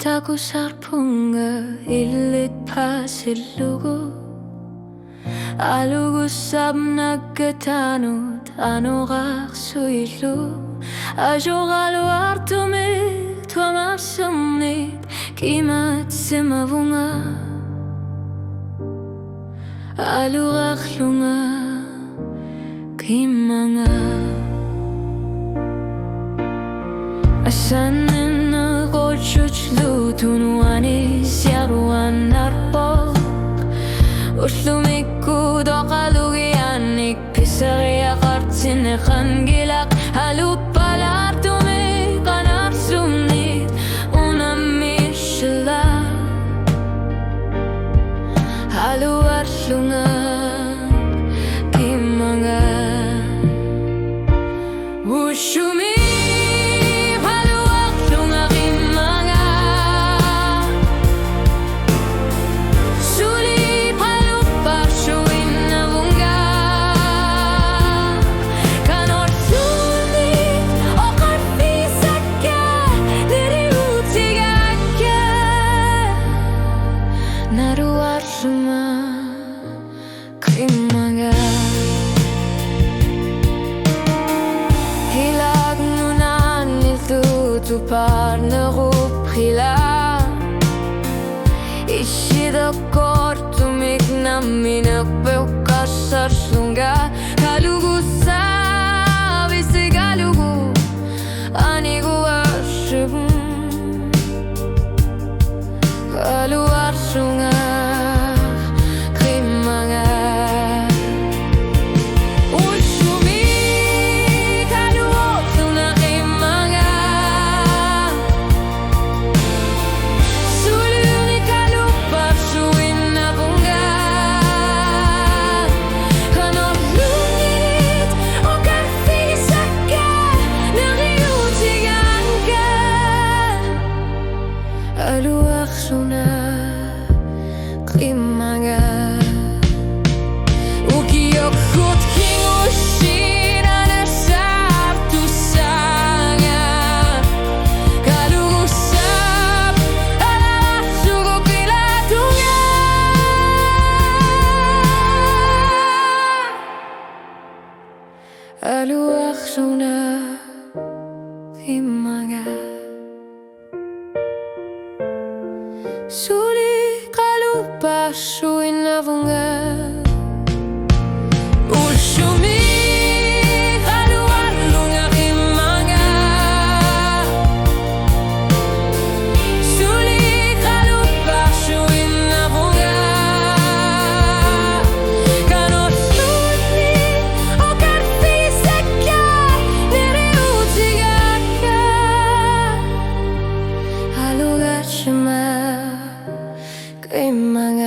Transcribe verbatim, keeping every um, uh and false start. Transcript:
takusarpunga illit paasillugu. Alugussap nakkatanut anorersuillu. Ajoraluartumit tuamarsunnit qimatsimavunga. Aluarlunga qimmanga. Asanninneq qutsutlu tunuani siaruannarpoq. Ullumikkut oqalugiannik pisariaqartinneqanngilaq. Aluppalaartumik qanarsunnit unammillillugu. Aluarlunga qimmanga. Ullumi aluarlunga qimmanga. Suli qalupparsuinnavunga. Qanorluunniit oqarfigissakka, neriuutigakka. Naluarlunga qimmanga. Qilaq nunanillu tuparnerup qilaa. Issitorkortumik nammineq peqqarsarlunga. Qalugussaavissi qalugu aniguassivun. Aluarlunga qimmanga. Ullumi aluarlunga qimmanga. Suliani qalupparsuinnavunga. Qanorluunniit oqarfigissakka, neriuutigaakka. Aluarlunga qimmanga. Ukiukkut kingulliit anasartussaanga. Qalugussap alarsugu qilaatunga. Aluarlunga qimmanga. Suli qalupparsuinnavunga. Ullumi aluarlunga qimmanga. Suli qalupparsuinnavunga. Qanorluunniit oqarfigissakka, neriuutigaakka. Aluarlunga qimmanga.